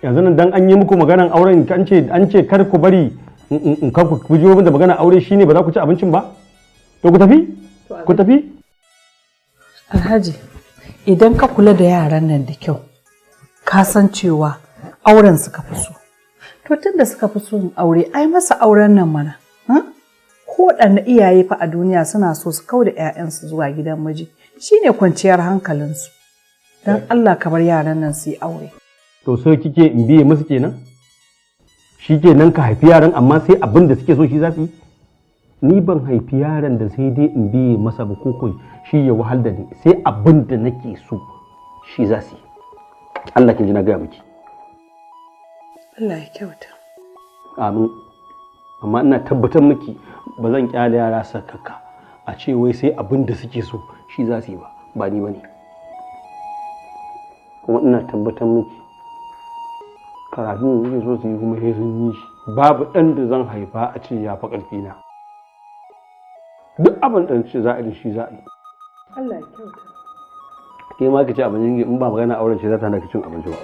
Yanzu nan dan an yi muku maganan auren, an ce kar ku bari in kar ku bijiyo min da maganan aure, shine ba za ku ci abincin ba? To ku tafi, ku tafi. Alhaji, idan ka kula da yaran nan da kyau, ka san cewa auren suka fi so. To tun da suka fi son aure, ai masa auren nan mana. Ko waɗanne iyaye fa a duniya suna so su kau da 'ya'yansu zuwa gidan miji. Shine kwanciyar hankalinsu. Don Allah ka bar yaran nan su yi aure. To so kike in biye musu kenan? Shi kenan ka haifi yaran, amma sai abin da suke so shi za su yi? Ni ban haifi yaran da sai dai in biye masa ba, ko shi ya wahal da ni. Sai abin da nake so shi za su yi. Allah, kin ji na gaya miki. Allah ya kyauta. Amin. Amma ina tabbatar miki ba zan kyale yara sakaka a ce wai sai abin da suke so shi za su yi ba, ba ni bane. Kuma ina tabbatar miki karatun da suke so su yi kuma sai sun yi shi. Babu ɗan da zan haifa a ce ya fi ƙarfi na. Duk abin da ce za a yi, shi za a yi. Allah ya kyauta. Ke ma ki ci abincin, in ba magana auren ce za ta hana ki cin abinci ba.